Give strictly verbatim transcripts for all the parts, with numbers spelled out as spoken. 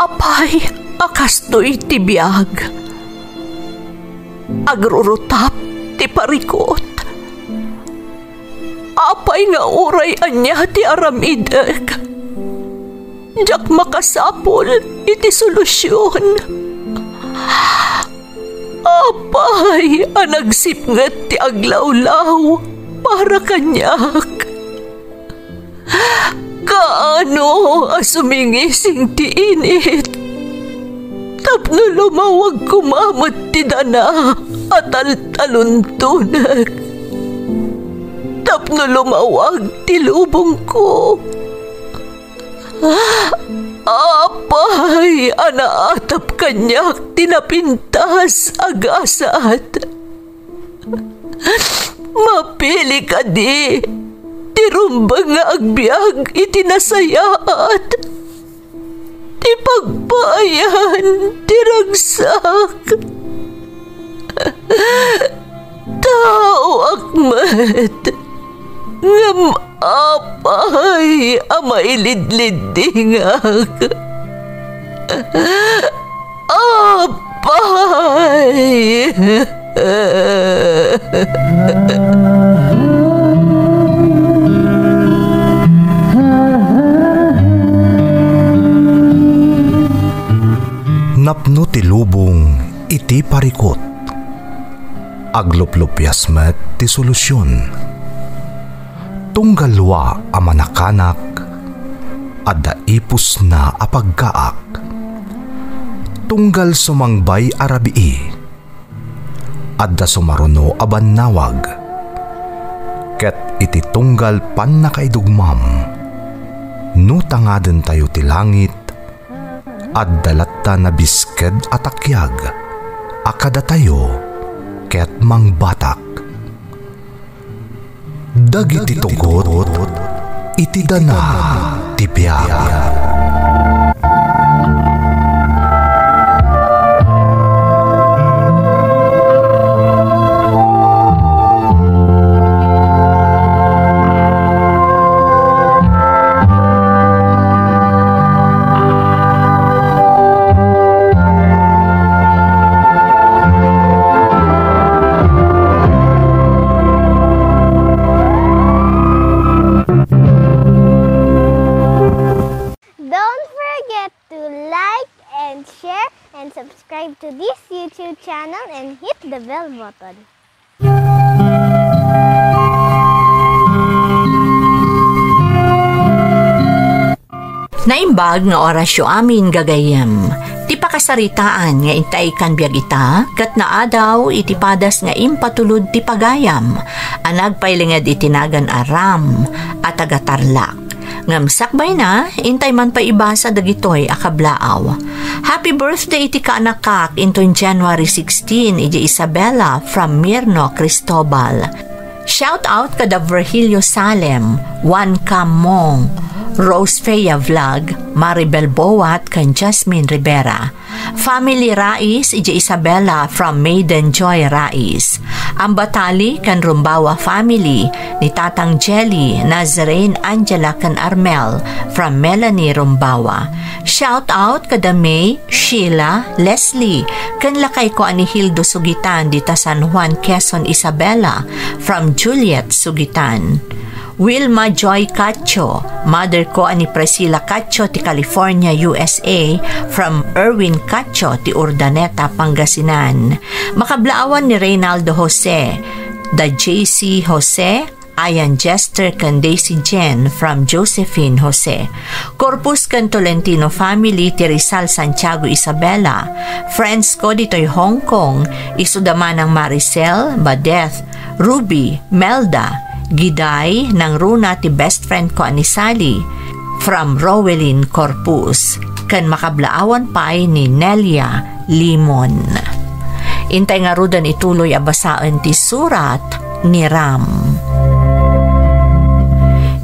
Apay a kastoy ti biag? Agrurutap ti parikut. Apay nga uray ania ti aramidek, diak makasapul iti solusion. Apay a nagsipnget ti aglawlaw para kaniak? Kaano a sumingising ti init tapno lumawag koma met ti dana a taltaluntonek, tapno lumawag ti lubongko? Apay a naatap kaniak ti napintas a gasat? Mapili kadi ti rumbeng nga agbiag iti nasayaat, ti pagpaayan ti ragsak? Taoak met, ngem apay a mailidliddingak? Apay! Napno ti lubong iti parikut. Agluplupias met ti solusion. Tunggal lua a manakanak, adda ipusna a pagkaak. Tunggal sumangbay a rabii, adda sumaruno a bannawag. Ket iti tunggal pannakaidugmam, no tangadentayo ti langit, adda latta nabisked a takiag a kadatayo ket mangbatak. Dagiti tugot iti dana ti biag. Don't forget to like and share and subscribe to this YouTube channel and hit the bell button. Naimbag nga orasyo amin, gagayyem. Ti pakasaritaan nga intay kan biag ita, ket naadaw iti padas nga impatulod ti pagayam, a nagpailinged iti nagan a Ram a taga Tarlac. Ngem sakbayna, intay man pay ibasa dagitoy a kablaaw. Happy birthday iti kaanakak inton January sixteen, idiay Isabela from Mirno, Cristobal. Shout out kada Virgilio Salem, Juan Camong, Rose Fea Vlog, Maribel Boat, ken Jasmine Rivera. Family Rais, idiay Isabela from Maiden Joy Rais. Ambatali ken Rumbawa family, ni Tatang Jelly, Nazarene, Angela, ken Armel from Melanie Rumbawa. Shout out kada May, Sheila, Leslie, ken lakayko a ni Hildo Sugitan dita San Juan, Quezon, Isabela from Juliet Sugitan. Wilma Joy Cacho, mother ko a ni Priscilla Cacho ti California, U S A, from Erwin Cacho ti Urdaneta, Pangasinan. Makablaawan ni Reynaldo Jose, da J C Jose, Ayan Jester ken Daisy Jane from Josephine Jose. Corpus ken Tolentino family ti Rizal, Santiago, Isabela. Friends ko ditoy Hong Kong, isuda manang Maricel, Badeth, Ruby, Melda, Giday, nangruna ti best friend ko a ni Sally, from Rowelyn Corpus, ken makablaawan pay ni Nelia Limon. Intay ngaruden ituloy a basaen ti surat ni Ram.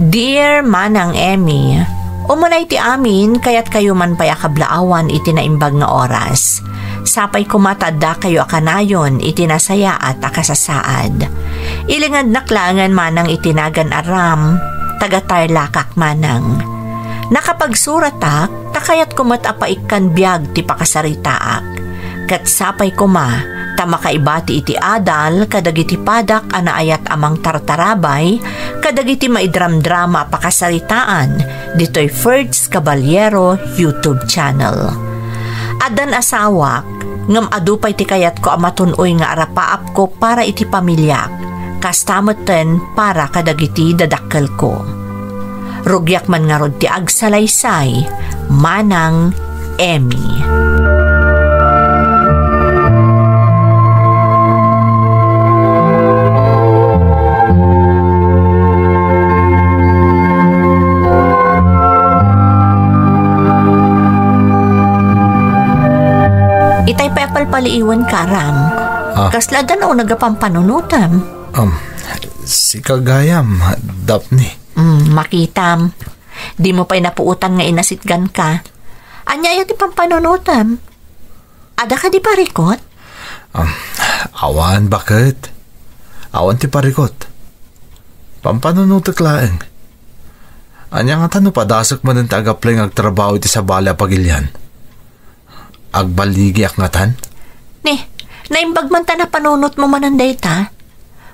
Dear Manang Emmy, umunay ti amin, kayatkayo man pay a kablaawan iti naimbag nga oras. Sapay koma ta addakayo a kanayon iti nasayaat a kasasaad. Ilingednak laengen manang iti nagan a Ram, taga Tarlacak manang. Nakapagsuratak ta kayatko met a paikkan biag ti pakasaritaak. Ket sapay koma ta makaibati iti adal kadagiti padak a naayat a mangtartarabay kadagiti maidramdrama a pakasaritaan ditoy Ferds Caballero YouTube channel. Addan asawak, ngem adu pay ti kayatko a matun-oy nga arapaapko para iti pamiliak, kasta metten para kadagiti dadakkelko. Rugiak man ngarud ti agsalaysay, Manang Emmy. Itay pay a palpaliiwen ka, Ram. Ah. Kasla adda nauneg a pampanunotem? Um, sika gayam, Daphne. Mm, makitam. Dimo pay napuotan nga inasitgan ka. Ania aya ti pampanunotem? Adda kadi parikot? Um, awan, baket. Awan ti parikot. Pampanunotek laeng. Ania ngata no padasek manen ti agaplay nga agtrabaho iti sabali a pagilian? Agballigiak ngatan? Ni, naimbag man ta napanunotmo manen dayta.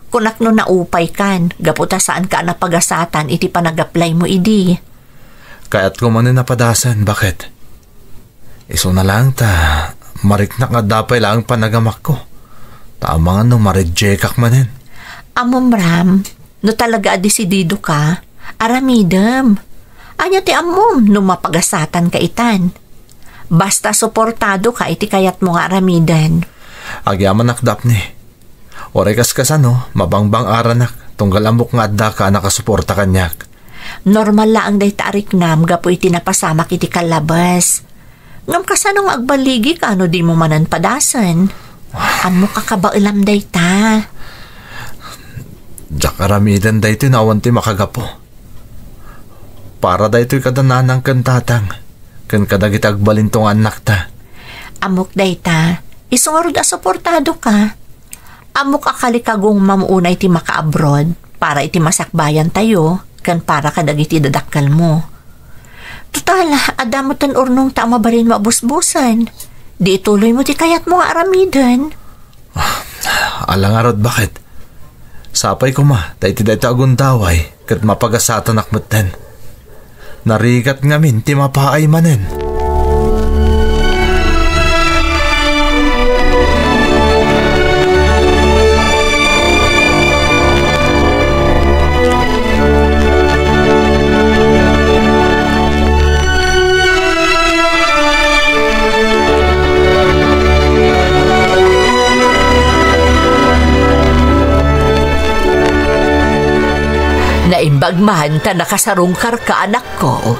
Kunak no naupaykan, gapu ta saanka a napagasatan iti panagaplaymo idi. Kayatko manen a padasen, baket? Isuna laeng ta mariknak nga adda pay laeng panagamakko. Ta amangan no ma-rejectak manen. Ammom, Ram, no talaga a desidido ka, aramidem. Ania ti ammom no mapagasatanka itan? Basta suportado ka iti kayatmo nga aramiden. Agyamanak, Daphne. Uray kaskasano, mabangbang-aranak, tunggal ammok nga addaka a nakasuporta kaniak. Normal laeng dayta a riknam gapu iti napasamak iti kallabes. Ngem kasano nga agballigika no dimo manen padasen? Ammok a kabaelam dayta. Diak aramiden daytoy no awan ti makagapu. Para daytoy kada nanang ken tatang, ken kadagiti agbalinto nga annakta. Ammok dayta, isu ngarud a suportado ka. Ammok a kalikagum unay ti maka-abroad para iti masakbayantayo ken para kadagiti dadakkelmo. Total, adda metten urnongta a mabalinmo a busbusen. Di ituloymo ti kayatmo nga aramiden. Ah, ala ngarud, baket? Sapay koma ta iti dayta a gundaway ket mapagasatanak metten. Narigat ngamin ti mapaay manen. Naimbag man ta nakasarungkarka, anakko.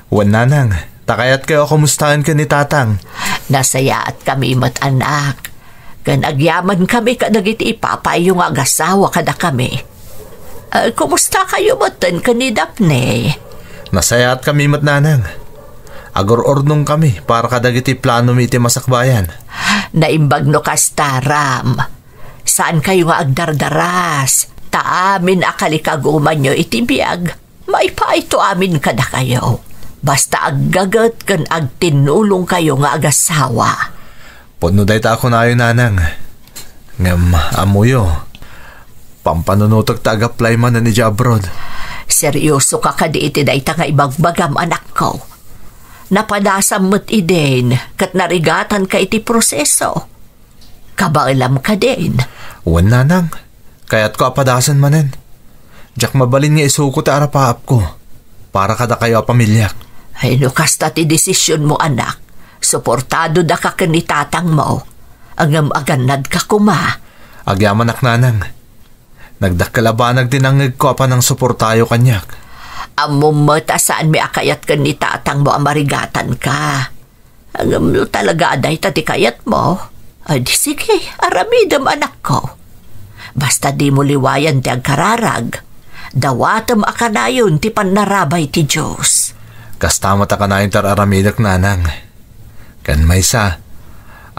Wen, nanang, ta kayatkayo a kumustaen ken ni tatang. Nasayaatkami met, anak. Ken agyamankami kadagiti ipapaayyo nga agasawa kadakami. Ah, kumustakayo metten ken ni Daphne? Nasayaatkami met, nanang. Agur-urnongkami para kadagiti planomi iti masakbayan. Naimbag no kasta, Ram. Saankayo nga agdardaras, ta amin a kalikagumanyo iti biag, maipayto amin kadakayo. Basta aggaget ken agtinnulongkayo nga agasawa. Pudno dayta a kunayo, nanang. Ngem, ammoyo, pampanunotek ta agaplay manen idiay abroad. Serioso ka kadi iti dayta nga ibagbagam, anakko? Napadasam met idin, ket narigatanka iti proseso. Kabaelam kadin? Wen, nanang. Kayatko a padasen manen. Diak mabalin nga isuko ti arapaapko para kadakayo a pamiliak. Ay, no kasta ti desisionmo, anak, suportado daka ken ni tatangmo. Ngem agannadka koma. Agyamanak, nanang. Nagdakkel a banag ti nangngegko a panangsuportayo kaniak. Ammom met a saanmi a kayat ken ni tatangmo a marigatanka. Ngem no talaga a dayta ti kayatmo, ay di sige, aramidem, anakko. Basta dimo liwayan ti agkararag, dawatem a kanayon ti pannarabay ti Dios. Kasta met a kanayon ti ar-aramidek, nanang. Ken maysa,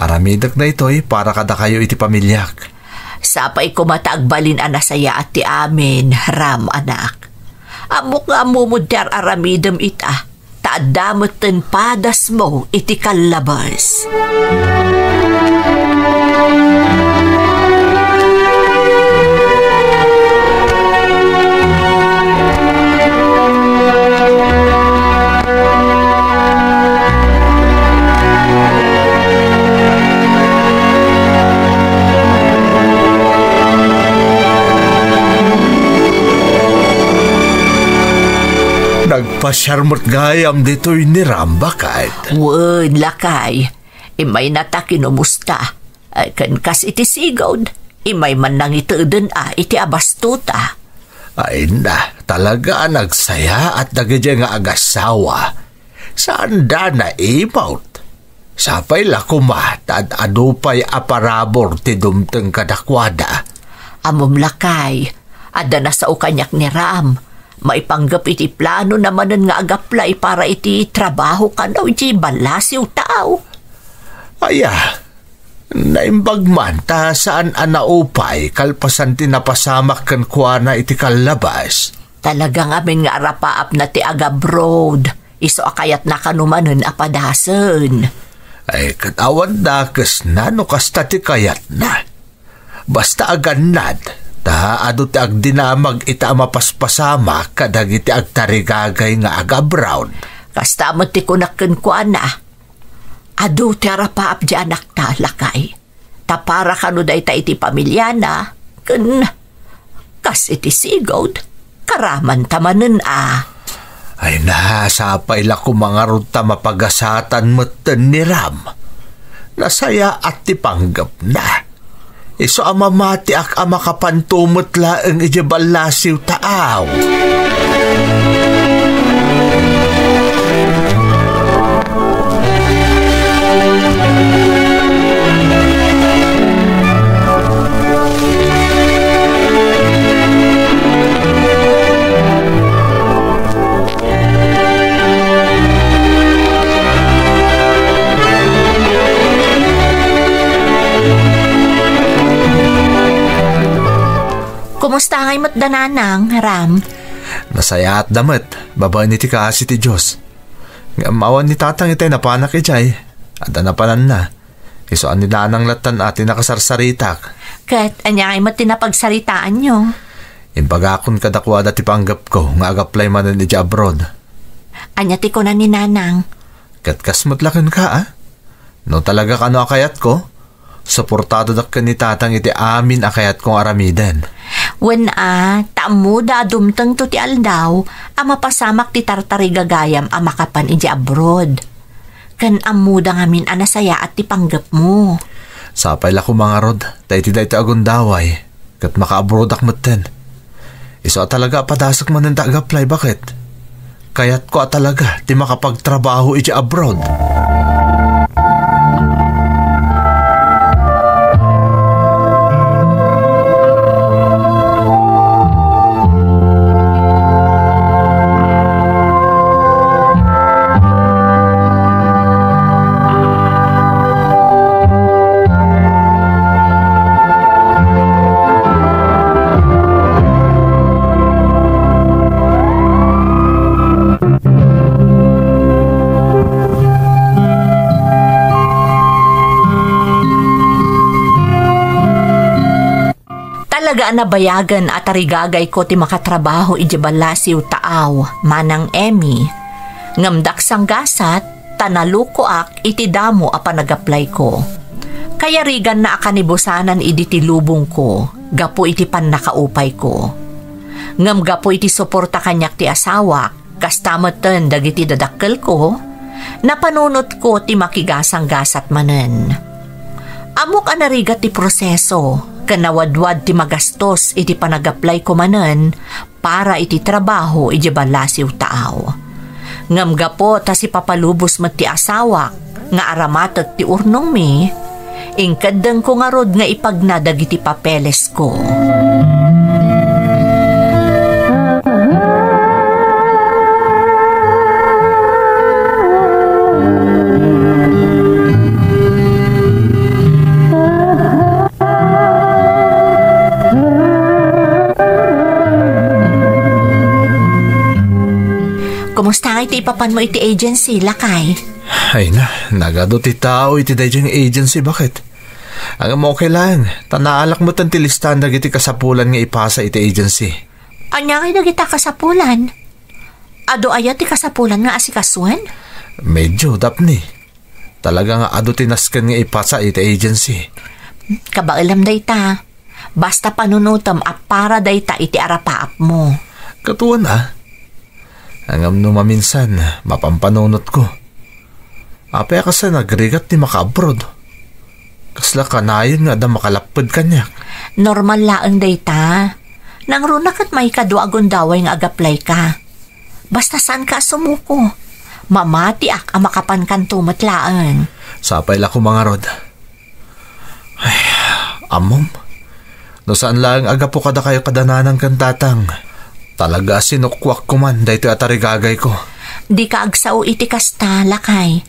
aramidek daytoy para kadakayo iti pamiliak. Sapay koma ta agbalin a nasayaat ti amin, Ram, anak. Ammok nga ammomod ti ar-aramidem ita, ta adda metten padasmo iti kallabes. Nagpasiar met gayam ditoy ni Ram, baket? Wen, lakay. Immaynata kinumusta. Ay, ken kas iti sigud, immay man nangiteden a iti abastota. Ay na, talaga a nagsayaat dagidiay nga agasawa. Saanda naimawt. Sapay la koma ta ad-adu pay a parabur ti dumteng kadakuada. Ammom, lakay, adda nasao kaniak ni Ram. Maipanggep iti planona manen nga agaplay para iti trabaho kano iti ballasiw taaw. Aya, naimbag man ta saan a naupay kalpasan ti napasamak kenkuana iti kallabes. Talaga ngamin nga arapaapna ti agabroad. Isu a kayatna kano manen a padasen. Ay, ket awan dakesna no kasta ti kayatna. Basta agannad, ta adu ti agdinamag ita a mapaspasamak kadagiti agtarigagay nga agabroad. Kasta met ti kunak kenkuana, adu ti arapaap ti anakta, lakay. Ta para kano dayta iti pamiliana, ken kas iti sigud, karamanta manen a. Ay na, sapay la koma ngarud ta mapagasatan metten ni Ram. Nasayaat ti panggepna. Isu a mamatiak a makapanto met laeng idiay ballasiw taaw. Kumusta ngay met da Nanang, Ram? Nasayaat da met, babaen iti kaasi ti Dios. Ngem awan ni Tatang itay napanak idiay. Adda napananna. Isu a ni Nanang lattan a ti nakasarsaritak. Ket ania ngay met ti napagsaritaanyo? Imbagakon kadakuada ti panggepko nga agaplay manen idiay abroad. Ania ti kuna ni Nanang? Ket kas met la kenka, a? No talaga kano a kayatko, suportadok ken ni Tatang iti amin a kayatko nga aramiden. Wen a, ta ammoda a dumtengto ti aldaw a mapasamak ti tartarigagayam a makapan idiay abroad. Ken ammoda ngamin a nasayaat ti panggepmo. Sapay la koma ngarud, ta iti daytoy a gundaway, ket makaabroadak metten. Isu a talaga a padasek manen ta agaplay, baket? Kayatko a talaga ti makapagtrabaho iti abroad. Talaga a nabayagen a tarigagayko ti makatrabaho idiay ballasiw taaw, Manang Emmy. Ngem daksanggasat, ta nalukoak iti damo a panagaplayko. Kayariganna a kanibusanan idi ti lubongko gapu iti pannakaupayko. Ngem gapu iti suporta kaniak ti asawak, kasta metten dagiti dadakkelko, napanunotko ti makigasanggasat manen. Ammok a narigat ti proseso, ken nawadwad ti magastos iti panagaplayko manen para iti trabaho idiay ballasiw taaw. Ngem gapu ta sipapalubos met ti asawak nga aramatek ti urnongmi, inkeddengko ngarud nga ipagna dagiti papelesko. Kumusta nga iti ipapanmo iti agency, lakay? Ay na, nagadu ti tao iti daydiay agency, baket? Ngem okay lang, ta naalak metten ti listaan dagiti kasapulan nga ipasa iti agency. Ania ngay dagita kasapulan? Adu aya ti kasapulan nga asikasuen? Medyo, Daphne. Talaga nga adu ti nasken nga ipasa iti agency. Kabaelam dayta. Basta panunotem a para dayta iti arapaapmo. Katuan a. Ngem no maminsan, mapampanunotko. Apay a kasla nagrigat ti makaabroad? Kasla kanayon nga adda makalapped kaniak? Normal laeng dayta. Nangruna ket maikadua a gundaway nga agaplayka. Basta saanka a sumuko. Mamatiak a makapankanto met laeng. Sapay la koma ngarud. Ay, ammom, no saan laeng a gapu kadakayo kada nanang ken tatang, talaga a sinukkuak koman daytoy a tarigagayko. Dika agsao iti kasta, lakay.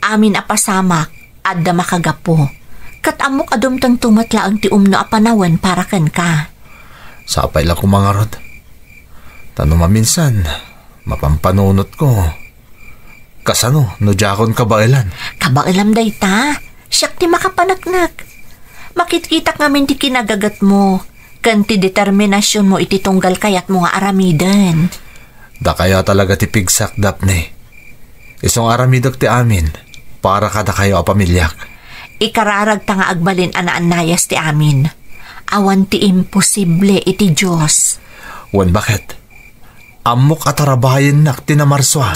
Amin a pasamak, adda makagapu. Ket ammok a dumtengto met laeng ti umno a panawen para kenka. Sapay la koma ngarud. Ta no maminsan, mapampanunotko. Kasano no diakon kabaelan? Kabaelam dayta. Siak ti makapaneknek. Makitkitak ngamin ti kinagagetmo ken ti determinasionmo iti tunggal kayatmo nga aramiden. Dakayo a talaga ti pigsak, Daphne. Isu nga aramidek ti amin para kadakayo a pamiliak. Ikararagta nga agbalin a naannayas ti amin. Awan ti imposible iti Dios. Wen, baket? Ammok a tarabayennak ti namarsua.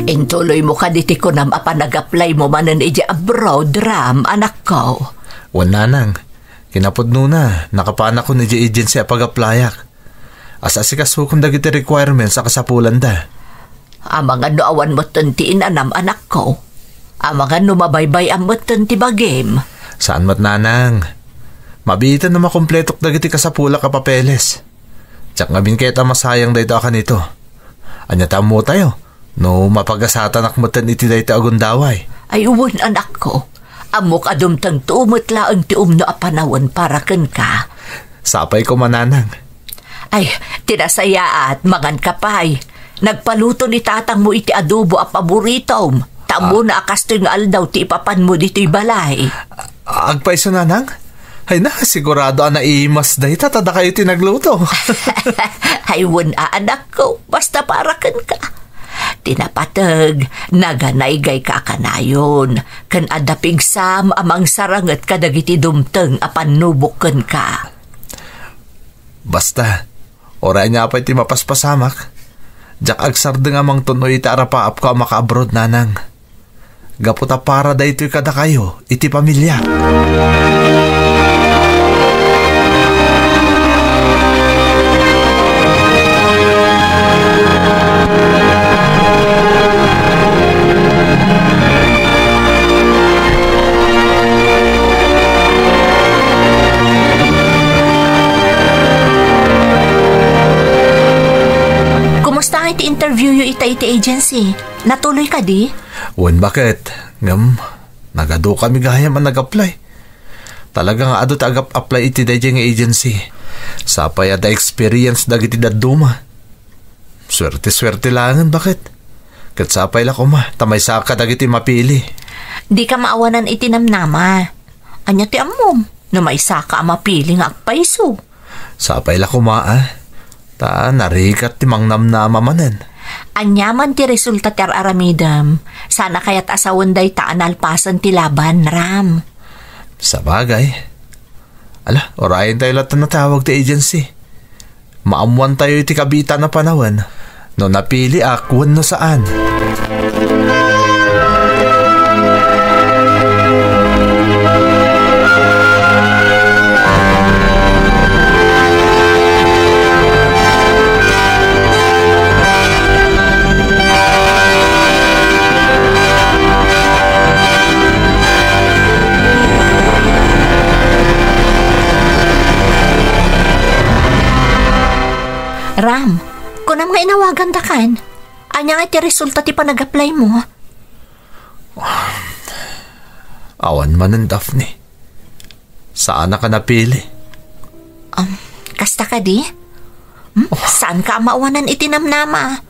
Intuloymo kadi ti kunam a panagaplaymo manen idiay abroad, Ram, anakko. Wen, nanang. Kinapudnona, nakapanakon idiay agency a pagaplayak. As-asikasokon dagiti requirements a kasapulanda. Amangan no awan metten ti inanam, anakko. Amangan no mabaybay-am metten ti bagim. Saan met, nanang. Mabiiten no makompletok dagiti kasapulak a papeles. Diak ngamin kayat a masayang daytoy a kanito. Ania ti ammotayo? No mapagasatanak metten iti daytoy a gundaway. Ay, wen, anakko. Ammok a dumtengto met laeng ti umno a panawen para kenka. Sapay koma, nanang. Ay, ti nasayaat, manganka pay. Nagpaluto ni tatangmo iti adobo a paboritom. Ta ammona a kastoy nga aldaw ti ipapanmo ditoy balay. Agpayso, nanang? Ay na, sigurado a naimas dayta ta dakayo ti nagluto. Ay, wen a, anakko, basta para kenka. Ti napateg, naganaygayka a kanayon, ken adda pigsam a mangsaranget kadagiti dumteng a pannubok kenka. Basta, uray ania pay ti mapaspasamak, diak agsardeng a mangtun-oy iti arapaapko a makaabroad, nanang. Gapu ta para daytoy kadakayo iti pamiliak. Kumusta nga iti interviewyo ita iti agency? Natuloy kadi? Wen, baket? Ngem, nagadukami gayam a nag-apply. Talaga nga adu ti agap-apply iti daydiay nga agency. Sapay adda experience dagiti dadduma. Suerte-suerte laengen, baket? Ket sapay la koma, ta maysaka dagiti mapili. Dika maawanan iti namnama. Ania ti ammom, no maysaka a mapili nga agpayso? Sapay la koma, a. Ta narigat ti mangnamnama manen. Aniaman ti resulta ti ar-aramidem, sana kayat a sawen dayta a nalpasen ti laban, Ram. Sabagay. Ala, urayentayo latta natawag ti agency. Maammoantayo iti kabiitan a panawen no napiliak wenno saan. Ram, kunam nga inawagandakan. Ania nga ti resulta ti panag-apply mo? Awan manen, Daphne. Saanak a napili. Um, kasta kadi? Hmm? Saanka a maawanan iti namnama?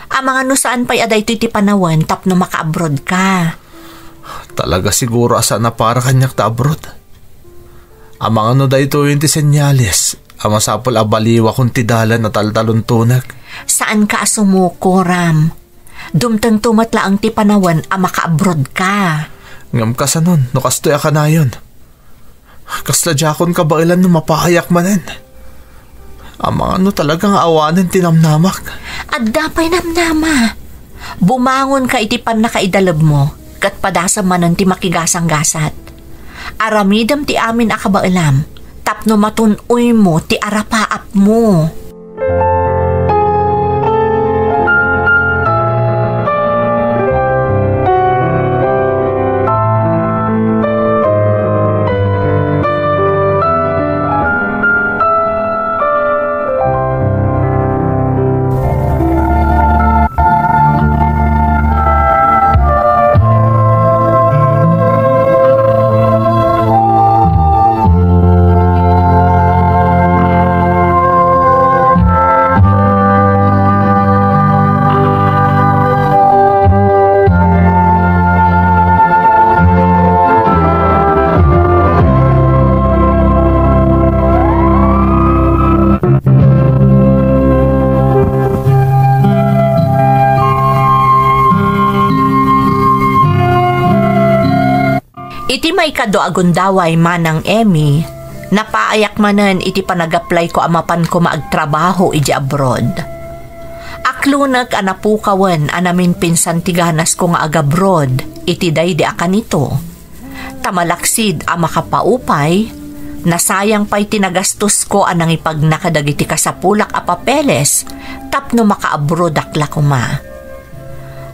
Amangan no saan pay a daytoy ti panawen tapno maka-abroad ka. Talaga siguro a saan a para kaniak ta abroad. Amangan no daytoyen ti senyales a masapul a baliwakon ti dalan a taltaluntonek. Saanka a sumuko, Ram. Dumtengto met laeng ti panawen a maka-abroad ka. Ngem kasanon no kastoy a kanayon? Kasla diakon kabaelan no mapaayak manen. Amangan no talaga nga awanen ti namnamak. Adda pay namnama. Bumangonka iti pannakaidalebmo, ket padasem manen ti makigasanggasat. Aramidem ti amin a kabaelam, tapno matun-oymo ti arapaapmo. Iti maikadua a gundaway, Manang Emmy, napaayak manen iti panag-apply ko a mapan koma agtrabaho iti abroad. Aklonek a napukawen a naminpinsan ti ganasko nga agabroad iti daydi a kanito. Ta malaksid a makapaupay, nasayang pay ti nagastosko a nangipagna kadagiti kasapulak a papeles tapno makaabroadak la koma.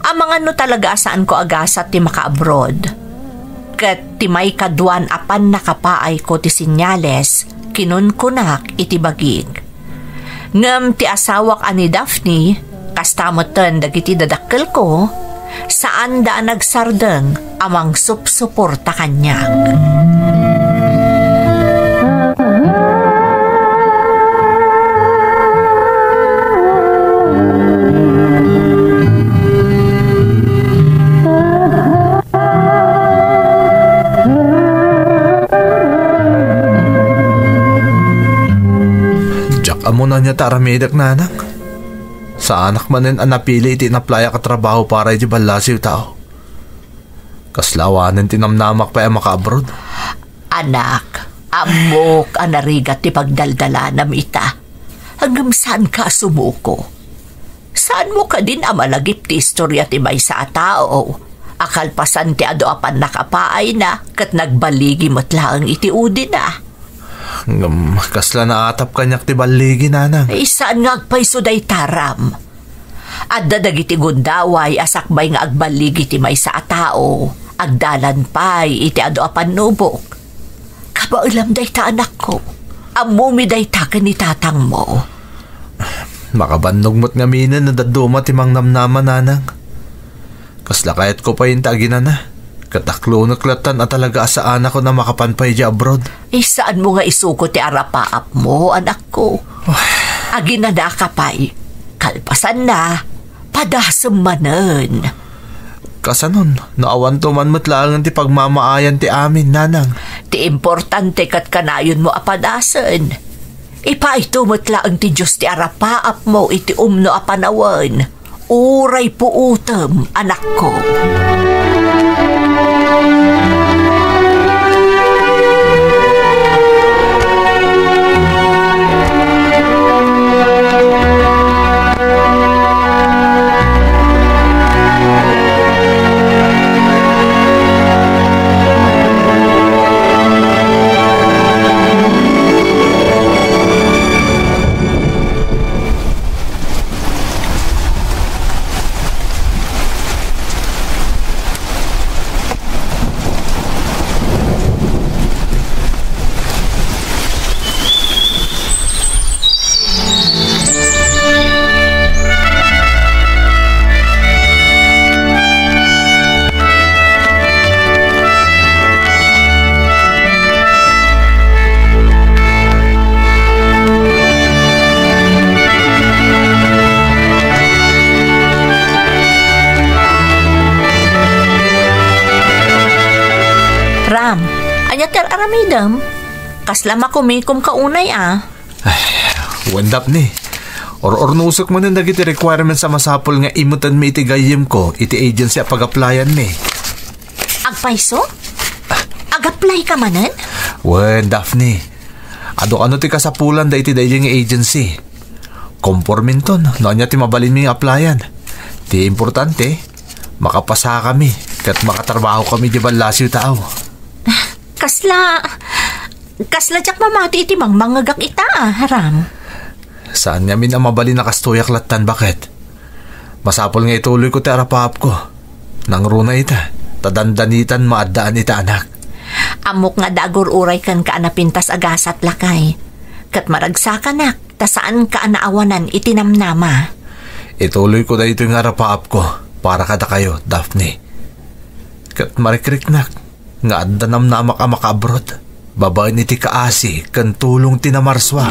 Amangan no talaga a saanko a gasat ti makaabroad. Ket ti maikaduan a pannakapaayko ti sinyales, kinunkunak iti bagik. Ngem ti asawak a ni Daphne, kasta metten dagiti dadakkelko, saanda a nagsardeng a mangsupsuporta kaniak. Diak ammo no ania ti aramidek, nanang. Saanak manen a napili iti inaplayak a trabaho para iti ballasiw tao. Kasla awanen ti namnamak pay a makaabroad. Anak, ammok a narigat ti pagdaldalanam ita. Ngem saanka a sumuko. Saanmo kadin a malagip ti istorya ti maysa a tao a kalpasan ti adu a pannakapaayna ket nagballigi met laeng iti udina. Ngem kasla naatap kaniak ti balligi, nanang. Ay, saan nga agpayso dayta, Ram? Adda dagiti gundaway a sakbay nga agballigi ti maysa a tao, agdalan pay iti adu a pannubok. Kabaelam dayta, anakko. Ammomi dayta ken ni tatangmo. Makabannog met ngaminen no dadduma ti mangnamnama, nanang. Kasla kayatko pay ita aginana. Ket aklonek lattan a talaga a saanakon a makapan pay idiay abroad. Ay, saanmo nga isuko ti arapaapmo, anakko. Aginanaka pay. Kalpasanna, padasem manen. Kasanon, no awanto man met laengen ti pagmamaayan ti amin, nanang? Ti importante ket kanayonmo a padasen. Ipaayto met laeng ti Dios ti arapaapmo iti umno a panawen. Uray puutem, anakko. Idem, kasla makumikom ka unay a. Ay, wen, Daphne. Or-ornosek manen dagiti requirements a masapul nga imetenmi iti gayyemko iti agency a pag-applyanmi. Agpayso? Ag-apply ka manen? Wen, Daphne. Adu kano ti kasapulan daytoy daydi nga agency. Komporminton no ania ti mabalinmi nga applyan. Ti importante, makapasakami ket makatrabahokami di ballasiw tao. Kasla, kasla diak mamati iti mangmangngegak ita, a, Ram. Saan ngamin a mabalin a kastoyak lattan, baket. Masapul nga ituloyko ti arapaapko. Nangruna ita, ta dandanitan maaddaan ita anak. Ammok nga adda agur-uray kenka a napintas a gasat, lakay. Ket maragsakanak, ta saanka a naawanan iti namnama. Ituloyko daytoy nga arapaapko para kadakayo, Daphne. Ket marikriknak nga adda namnamak a makaabroad babaen iti kaasi ken tulong ti namarsua.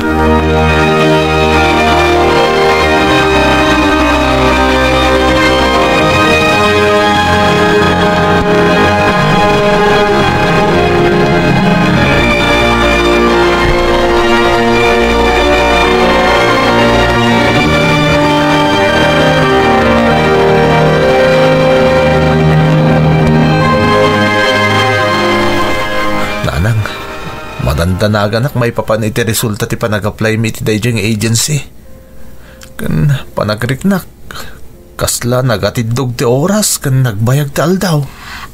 Nanang, madandanaganak maipapan iti resulta ti panag-applymi iti daydiay nga agency. Ken panagriknak, kasla nagatiddog ti oras ken nagbayag ti aldaw.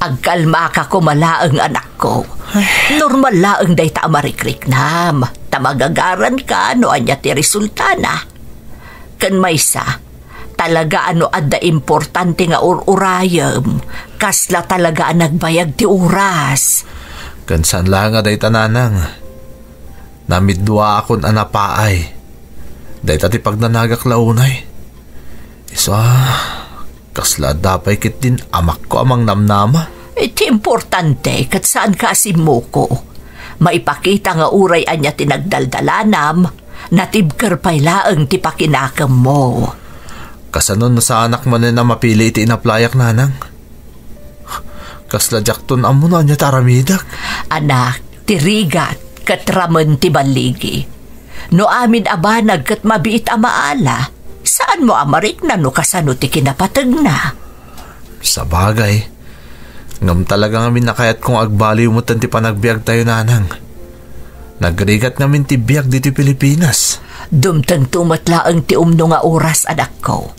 Agkalmaka koma laeng, anakko. Ay. Normal laeng dayta a marikriknam, ta magagaranka no ania ti resultana. Ken maysa, talaga a no adda importante nga ur-urayem, kasla talaga a nagbayag ti oras. Ken saan la nga dayta, nanang. Namidduaakon a napaay. Dayta ti pagnanagak la unay. Isu a, kasla adda pay ketdin amakko a mangnamnama? Iti importante, ket saanka a simmuko. Maipakita nga uray ania ti nagdaldalanam, natibker pay laeng ti pakinakemmo. Kasano no saanak manen a mapili iti inaplayak, nanang? Kasla diakton ammo no ania ti aramidek. Anak, ti rigat ket ramen ti balligi. No amin a banag ket mabiit a maala, saanmo a marikna no kasano ti kinapategna. Sabagay, ngem talaga ngamin a kayatko nga agbaliw metten ti panagbiagtayo, nanang. Nagrigat ngamin ti biag ditoy Pilipinas. Dumtengto met laeng ti umno nga oras, anakko.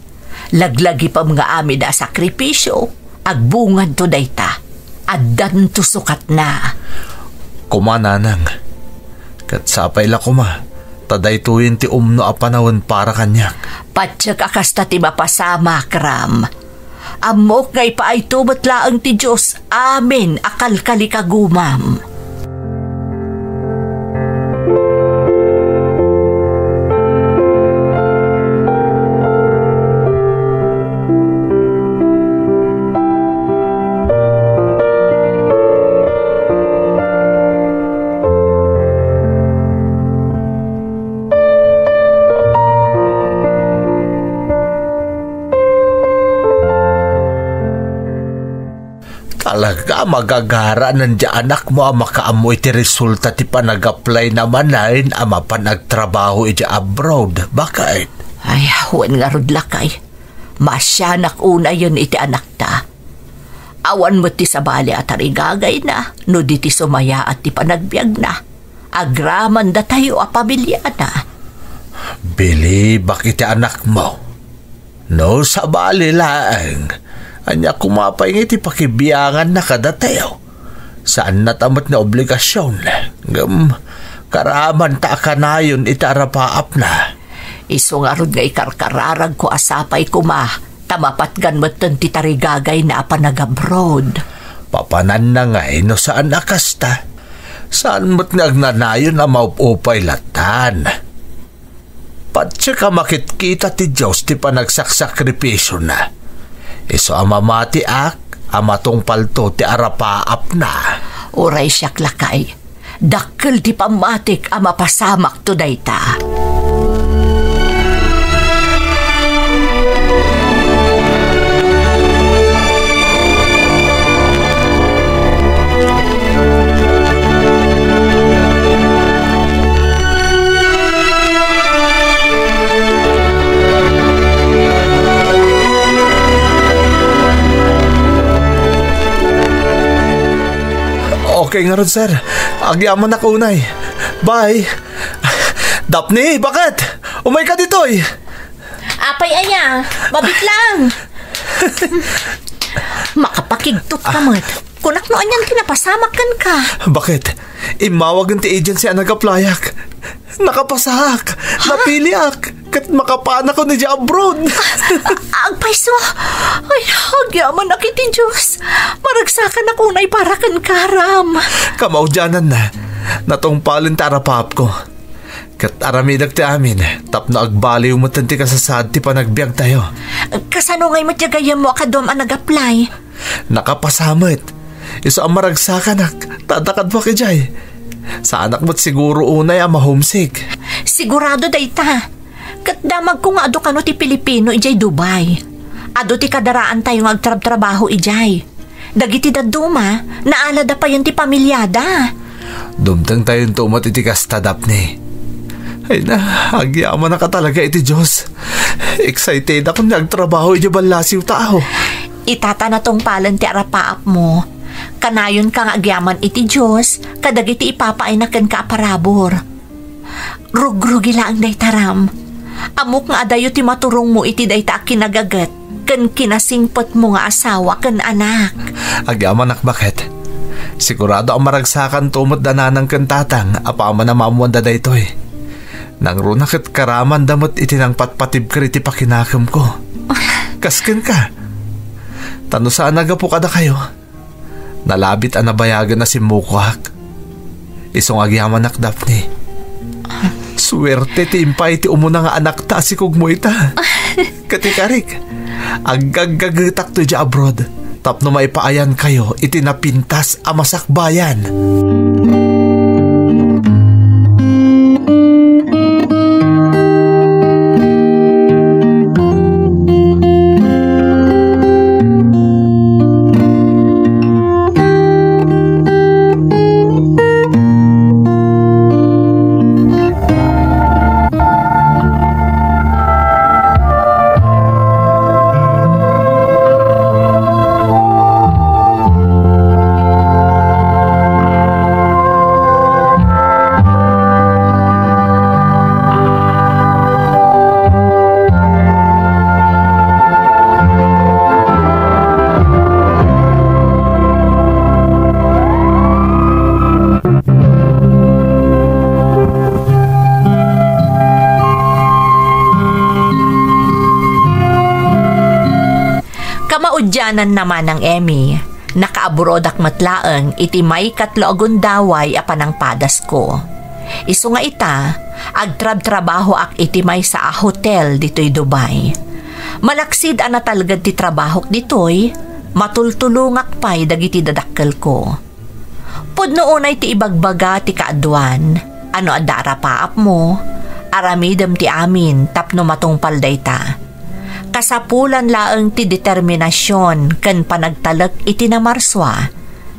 Laglagipem nga amin a sakripisio, agbunganto dayta. Addanto sukatna. Koma, nanang. Ket sapay la koma, ta daytoyen ti umno a panawen para kaniak. Patiek a kasta ti mapasamak, Ram. Ammok nga ipaayto met laeng ti Dios amin a kalkalikagumam. Talaga, magagaranen ti anakmo a makaammo iti resulta ti panag-apply-na manen a mapan agtrabaho iti abroad, baket? Ay, wen ngarud, lakay. Maasianak unayen iti anakta. Awan met ti sabali a tarigagayna no di ti sumayaat ti panagbiagna. Agraman datayo a pamiliana. Bilibak iti anakmo. No sabali laeng, ania koma pay nga iti pakibianganna kadatayo? Saanna ta met nga obligasion, ngem karamanta a kanayon iti arapaapna. Isu ngarud nga ikarkararagko a sapay koma ta mapatgan metten ti tarigagayna a panagabroad. Papananna ngay no saan a kasta? Saan met nga agnanayon a maupupay lattan? Patiek a makitkita ti Dios ti panagsaksakripisona. Isu a mamatiak a matungpalto ti arapaapna. Uray siak, lakay, dakkel ti pammatik a mapasamakto dayta. Ay ngarud, sir. Agyamanak unay. Bye. Daphne, bakit? Umayka ditoy. Apay aya, mabitlang. Makapakigtot ka met. Kunak no anian ti napasamak kenka. Bakit? Immawagen ti agency a nag-applyak. Nakapasak. Ha? Napiliak. Ket makapanak idiay abroad. Agpayso. Ay, agyamanak iti Dios. Maragsakanak unay para kenka, Ram. Kamaudiananna, natungpalen ti arapaapko. Ket aramidek ti amin tapno agbaliw metten ti kasasaad ti panagbiagtayo. Kasano ngay met ti gayyemmo a kaduam a nag-apply? Nakapasa met. Isu a maragsakanak, ta adda kaduak idiay. Saanak met siguro unay a ma-homesick. Sigurado dayta. Ket damagko nga adu kano ti Pilipino idiay Dubai. Adu ti kadaraantayo nga agtrabtrabaho idiay. Dagiti dadduma, naalada payen ti pamiliada. Dumtengtayonto met iti kasta, Daphne. Ay na, agyamanak a talaga iti Dios. Excited ako nga agtrabaho idiay ballasiw tao. Ita ta natungpalen ti arapaapmo. Kanayonka nga agyaman iti Dios kadagiti ipapaayna kenka a parabur. Rugrugi laeng dayta, Ram. Ammok nga adayo ti maturongmo iti dayta a kinagaget ken kinasingpetmo nga asawa ken anak. Agyamanak, bakit? Sigurado a maragsakanto met da nanang ken tatang apaman a maammoanda daytoy. Nangruna ket karamanda met iti nangpatpatibker iti pakinakemko. Kas kenka. Ta no saan a gapu kadakayo, nalabit a nabayagen a simmukoak. Isu nga agyamanak, Daphne. Suerte ti impay ti umuna nga anakta a sikugmo ita. Ket ikarik, aggaggagetakto idiay abroad tapno maipaayankayo iti napintas a masakbayan. Kamaudiananna, Manang Emmy, nakaabroadak met laeng iti maikatlo a gundaway a panangpadasko. Isu nga ita, agtrabtrabahoak iti maysa a hotel ditoy Dubai. Malaksid a natalged ti trabahok ditoy, matultulongak pay dagiti dadakkelko. Pudno unay ti ibagbaga ti kaaduan, a no adda arapaapmo, aramidem ti amin tapno matungpal dayta. Kasapulan laeng ti determinasion ken panagtalek iti namarsua,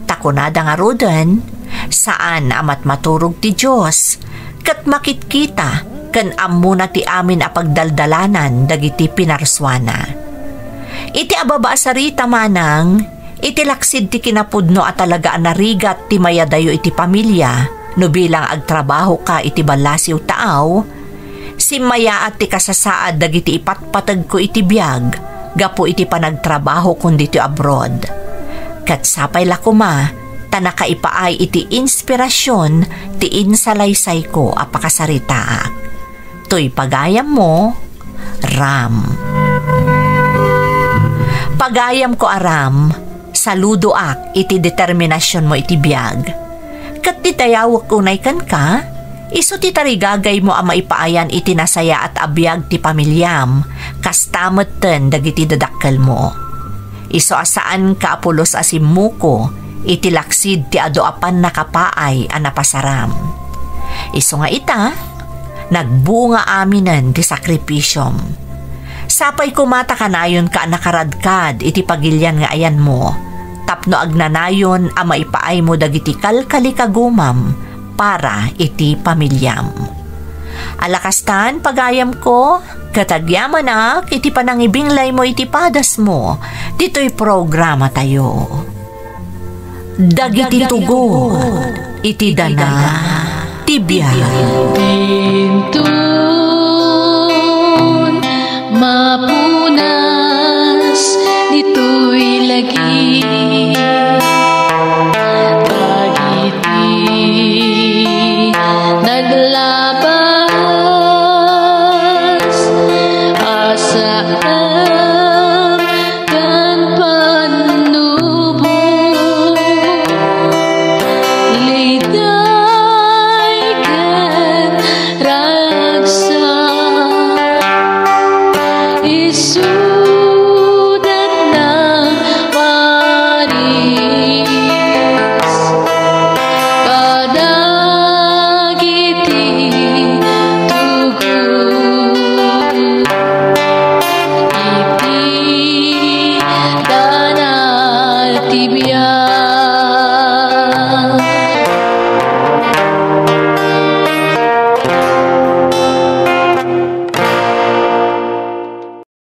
ta kunada ngaruden, saan a matmaturog ti Dios, ket makitkita ken ammona ti amin a pagdaldalanan dagiti pinarsuana. Iti ababa a sarita, Manang, iti laksid ti kinapudno a talaga a narigat ti mayadayo iti pamilia no bilang agtrabahoka iti ballasiw taaw, simmayaat ti kasasaad dagiti ipatpategko iti biag gapu iti panagtrabahokon ditoy abroad. Ket sapay la koma ta nakaipaay iti inspirasion ti insalaysayko a pakasaritaak. Toy pagayammo, Ram. Pagayamko a Ram, saludoak iti determinasionmo iti biag. Ket ti dayawek unay kenka, isu ti tarigagaymo a maipaayan iti nasayaat a biag ti pamiliam, kasta metten dagiti dadakkelmo. Isu a saanka a pulos a simmuko iti laksid ti adu a pannakapaay a napasaram. Isu nga ita, nagbunga aminen ti sakripisiom. Sapay koma ta kanayonka a nakaradkad iti pagilian nga ayanmo, tapno agnanayon a maipaaymo dagiti kalkalikagumam para iti pamiliam. Ala kastan, pagayamko, ket agyamanak iti panangibinglaymo iti padasmo ditoy programatayo. Dagiti tugot iti dana ti biag. Dinton mapunas ditoy lagi, dagiti naglabas a saan ken pannubo. Lida